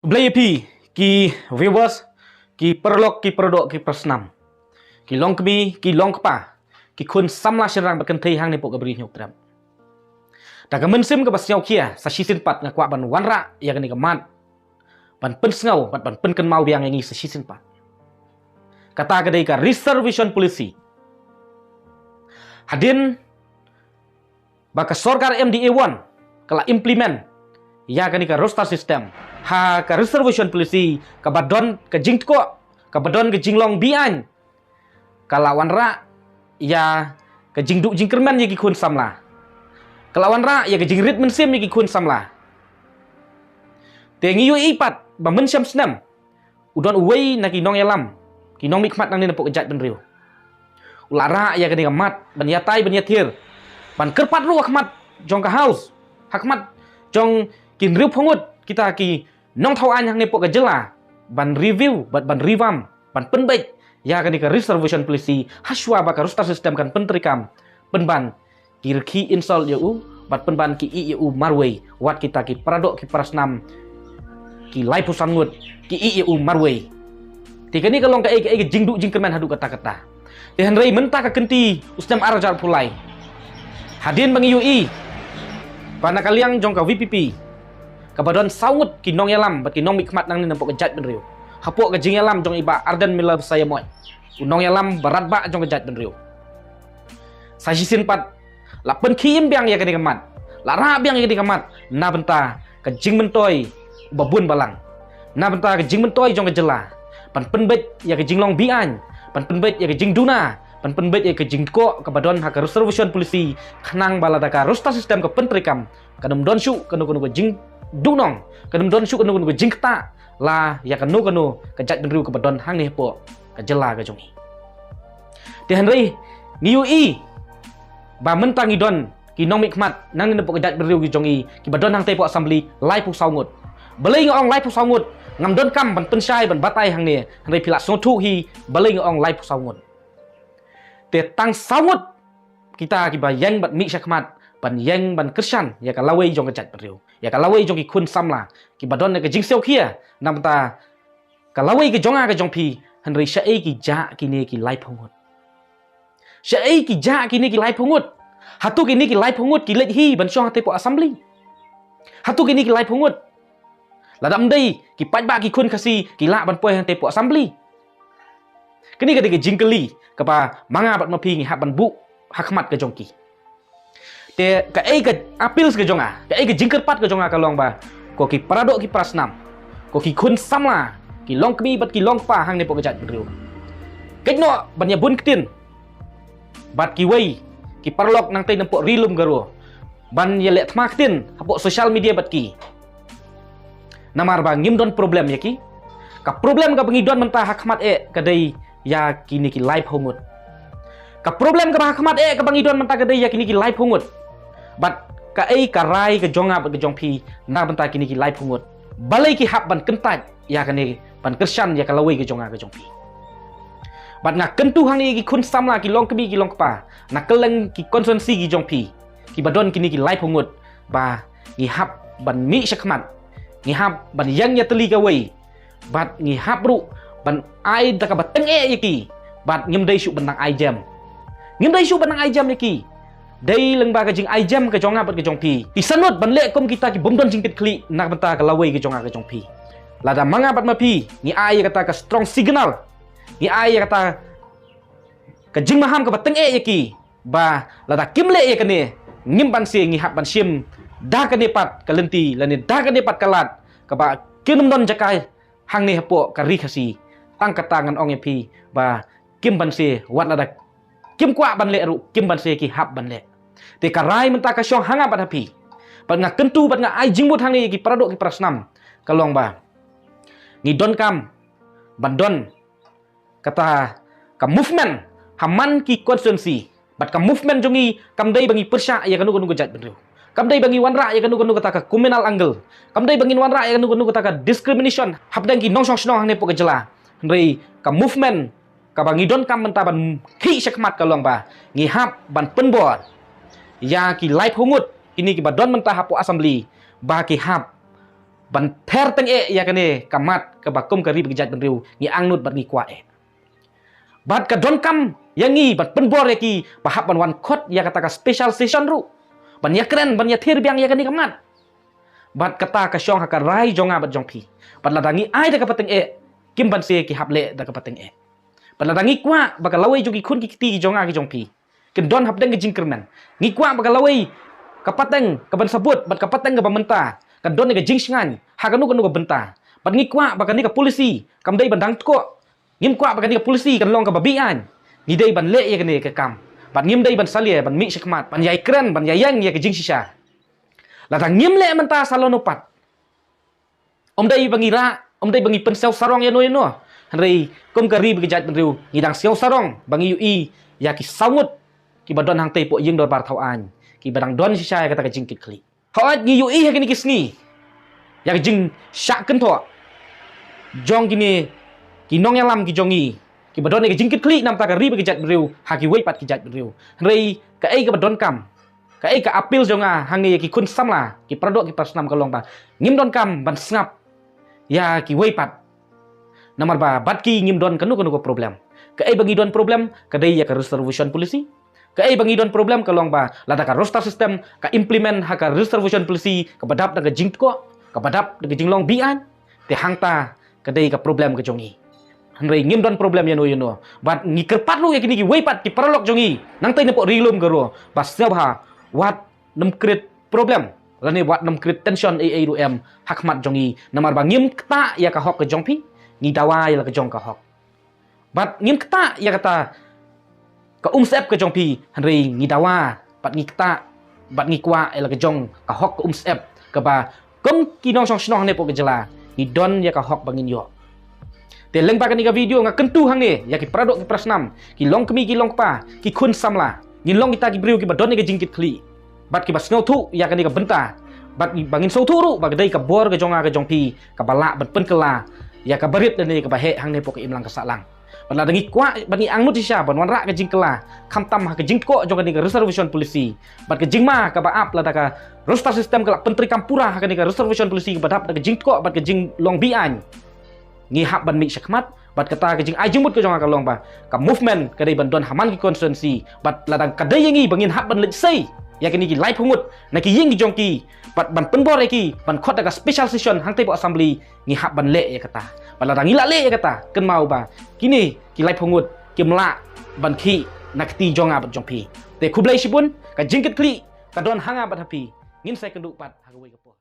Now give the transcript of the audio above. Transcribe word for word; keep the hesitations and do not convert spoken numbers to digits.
Blei ïa phi ki viewers, ki paralok, ki paradoh, ki parasnam, ki longkmie, ki longkpa, ki khun samla shynrang bad kynthei hangne hapoh ka Bri Hynñiewtrep. Da ka mynsiem kaba sngewkhia, sa shisien pat nga kwah ban wanrah ïa kane ka mat ban pynsngew bad ban pynkynmaw biang ïa ngi sa shisien pat. Kata ka dei ka reservation policy. Hadien ba ka sorkar M D A one ka la implement ïa kane ka roster system, ha ka reservation policy kaba don ka jingtkoh, kaba don ka jinglong beaiñ, ka la wanrah ïa ka jingduh jingkyrmen ïa ki khun samla, ka la wanrah ïa ka jingrit mynsiem ïa ki khun samla. Te ngi ïohi pat ba mynshem snem u don uwei na ki nongïalam, ki nongmihkhmat nangne napoh ka jaitbynriew, u la rah ïa kane ka mat ban ïatai ban ïathir, ban kyrpad ruh ha khmat jong ka House, ha khmat jong ki hynriewphew ngut kita ki nongthaw aiñ hangne hapoh ka jylla, ban review bad ban revamp, ban pynbeit ïa kane ka reservation policy, hashwa ba ka roster system kan pyntreikam, pynban ki rkhie insult ïa u bad pynban ki ïeh ïa u marwei, wat kita ki paradoh, ki parasnam, ki laiphew san ngut, ki ïeh ïa u marwei. Te kane ka long kaei kaei ka jingduh jingkyrmen haduh katta katta. Te hynrei mynta ka kynti u snem ar hajar arphew lai, hadien ba ngi ïohi ba na ka liang jong ka V P P kaba don saw ngut ki nongïalam bad ki nongmihkhmat nangne napoh ka jaitbynriew, hapoh ka jingïalam jong i Bah Ardent Miller Basaiawmoit, u nongïalam ba radbah jong ka jaitbynriew, sa shisien pat la pynkhie im biang ïa kane ka mat, la rah biang ïa kane ka mat na bynta ka jingmyntoi uba bun balang, na bynta ka jingmyntoi jong ka jylla, ban pynbeit ïa ka jinglong beaiñ, ban pynbeit ïa ka jingduna, ban pynbeit ïa ka jingtkoh kaba don ha ka reservation policy, khnang ba lada ka roster system ka pyntreikam, kan ym don shuh kano kano ka jingduhnong, kan ym don shuh kano kano ka jingktah la ïa kano kano ka jaitbynriew kaba don hangne hapoh ka jylla ka jong ngi. Te hynrei ngi ïohi ba mynta ngi don ki nongmihkhmat nangne napoh ka jaitbynriew ki jong ngi kiba don hangtei hapoh Assembly laiphew saw ngut. Balei nga ong laiphew saw ngut? Ngam donkam ban pynshai ban batai hangne, hynrei phi la sngewthuh hi balei nga ong laiphew saw ngut. Te tang saw ngut kita kiba ïeng bad mih shakhmat ban ïeng ban kyrshan ïa ka lawei jong ka jaitbynriew, ïa ka lawei jong ki khun samla kiba don ïa ka jingsngewkhia na bynta ka lawei ka jong nga ka jong phi. Hynrei shaei ki jah kine ki laiphew ngut? Shaei ki jah kine ki laiphew ngut? Hato kine ki laiphew ngut ki leit hi ban shong hangtei hapoh Assembly? Hato kine ki laiphew ngut, lada ym dei ki paidbah ki khun Khasi, ki lah ban poi hangtei hapoh Assembly? Kane ka dei ka jingkylli kaba ma nga bad ma phi ngi hap ban buh ha khmat ka jong ki. Te kaei ka appeal ka jong nga, kaei ka jingkyrpad ka jong nga ka long ba ko ki paradoh ki parasnam, ko ki khun samla, ki longkmie bad ki longkpa hangne hapoh ka jaitbynriew, kynnoh ban ïa bun ktien bad kiwei ki paralok nangtei napoh Ri Lum Garo ban ïa leh thma ktien hapoh social media bad ki. Namar ba ngim don problem ïa ki. Ka problem kaba ngi don mynta ha khmat eh ka dei ïa kine ki laiphew ngut. Ka problem kaba ha khmat eh kaba ngi don mynta ka dei ïa kine ki laiphew ngut. Bad kaei ka rai ka jong nga bad ka jong phi na bynta kine ki laiphew ngut? Balei ki hap ban kyntait ïa kane, ban kyrshan ïa ka lawei ka jong nga ka jong phi? Bad nga kyntu hangne ïa ki khun samla, ki longkmie ki longkpa na kylleng ki constituency ki jong phi kiba don kine ki laiphew ngut ba ngi hap ban mih shakhmat, ngi hap ban ïeng ïatylli kawei, bad ngi hap ruh ban ai da kaba tyngeh ïa ki. Bad ngim dei shuh ban nang ai jem, ngim dei shuh ban nang ai jem ïa ki. Dei lyngba ka jingai jem ka jong nga bad ka jong phi, phi sangeh ban leh kum kita ki bym don jingkitkhlieh na bynta ka lawei ka jong nga ka jong phi. Lada ma nga bad ma phi ngi ai ïa kata ka strong signal, ngi ai ïa kata ka jingmaham kaba tyngeh ïa ki ba lada kim leh ïa kane, ngim banse ngi hap ban shim da kane pat ka lynti lane da kane pat ka lad kaba kin ym don jaka hangne hapoh ka Ri Khasi. Tang kata ngan ong ïa phi ba kim banse, wat lada kim kwah ban leh ruh, kim banse, ki hap ban leh. Te ka rai mynta ka shong ha nga bad ha phi. Bad nga kyntu bad nga ai jingmut hangne ïa ki paradoh ki parasnam ka long ba ngi donkam ban don kata ka movement ha man ki constituency. Bad ka movement jong ngi kam dei ba ngi pyrshah ïa kano kano ka jaitbynriew, kam dei ba ngi wanrah ïa kano kano kata ka communal angle, kam dei ba ngin wanrah ïa kano kano kata ka discrimination hapdeng ki nongshong shnong hangne hapoh ka jylla. Hynrei ka movement kaba ngi donkam mynta ban khih shakhmat ka long ba ngi hap ban pynbor ïa ki laiphew ngut kine kiba don mynta hapoh Assembly ba ki hap ban ther teng eh ïa kane ka mat kaba kum ka ri bad ka jaitbynriew ngi angnud bad ngi kwah eh. Bad ka donkam ïa ngi ban pynbor ïa ki ba hap ban wan khot ïa kata ka special session ruh ban ïakren ban ïathir biang ïa kane ka mat. Bad kata ka shong ha ka rai jong nga bad jong phi. Bad lada ngi ai da ka pateng eh, kim banse ki hap leh da ka pateng eh. Bad lada ngi kwah ba ka lawei jong ki khun ki kti ki jong nga ki jong phi kin don hapdeng ka jingkyrmen, ngi kwah ba ka lawei ka pateng ka ban sabut bad ka pateng ka ba mynta kan don ïa ka jingshngaiñ ha kano kano ka bynta. Bad ngi kwah ba kane ka policy kam dei ban dang tkoh. Ngim kwah ba kane ka policy kan long kaba biang. Ngi dei ban leh ïa kane ka kam. Bad ngim dei ban salia ban mih shakhmat ban ïai kren ban ïai ïeng ïa ka jingshisha. Lada ngim leh mynta sa lano pat, ym dei ba ngi rah, ym dei ba ngi pynsiaw sarong ïano ïano. Hynrei kum ka ri bad ka jaitbynriew ngi dang siaw sarong ba ngi ïohi ïa ki saw ngut kiba don hangtei poh ïing dorbar thaw aiñ kiba dang don shisha ïa kata ka jingkitkhlieh. Hooid ngi ïohi ha kine ki sngi ïa ka jingshah kynthoh jong kine ki nongïalam ki jong ngi kiba don ïa ka jingkitkhlieh namar ka ri bad ka jaitbynriew ha kiwei pat ki jaitbynriew. Hynrei kaei kaba donkam, kaei ka appeal jong nga hangne ïa ki khun samla ki paradoh ki parasnam ka long ba ngim donkam ban sngap ïa kiwei pat. Namar ba bad ki ngim don kano kano ka problem. Kaei ba ngi don problem ka dei ïa ka reservation policy. Kaei ba ngi don problem ka long ba lada ka roster system ka implement ha ka reservation policy kaba dap da ka jingtkoh, kaba dap da ka jinglong biang, te hangta ka dei ka problem ka jong ngi. Hynrei ngim don problem ïano ïano. Bad ngi kyrpad ruh ïa kine kiwei pat ki paralok jong ngi nangtei na poh ri lum ka ro ba sngewbha wat nym create problem lane wat nym create tension ei ei ruh em ha khmat jong ngi. Namar ba ngim ktah ïa ka hok ka jong phi, ngi dawa ïa la ka jong ka hok. Bad ngim ktah ïa kata ka umsyep ka jong phi, hynrei ngi dawa bad ngi ktah bad ngi kwah ïa la ka jong ka hok ka umsyep kaba kum ki nongshong shnong ne poh ka jylla ngi don ïa ka hok ba ngin ïoh. Te lyngba kane ka video nga kyntu hangne ïa ki paradoh ki parasnam, ki longkmie ki longkpa, ki khun samla, ngin long kita ki briew kiba don ïa ka jingkitkhlieh bad kiba sngewthuh ïa kane ka bynta. Bad ba ngin sngewthuh ruh ba ka dei ka bor ka jong nga ka jong phi kaba lah ban pynkylla ïa kaba rit lane kaba heh hangne poh ka imlang ka sahlang. Bad lada ngi kwah bad ngi angnud shisha ban wanrah ka jingkylla khamtam ha ka jingtkoh jong kane ka reservation policy bad ka jingma kaba ap lada ka roster system ka la pyntreikam pura ha kane ka reservation policy kaba dap da ka jingtkoh bad ka jinglong biang, ngi hap ban mih shakhmat. Bad kata ka jingai jingmut ka jong nga ka long ba ka movement ka dei ban don ha man ki constituency. Bad lada ka dei ïa ngi ba ngin hap ban leit sei ïa kine ki laiphew ngut na ki ïing ki jong ki bad ban pynbor ïa ki ban khot da ka special session hangtei poh assembly, ngi hap ban leh ïa kata. Bad lada ngi la leh ïa kata, kynmaw ba kine ki laiphew ngut kim lah ban khih na kti jong nga bad jong phi. Te khublei shibun, ka jingkitkhlieh ka don ha nga bad ha phi. Ngin sa ïakynduh pat ha kawei ka por.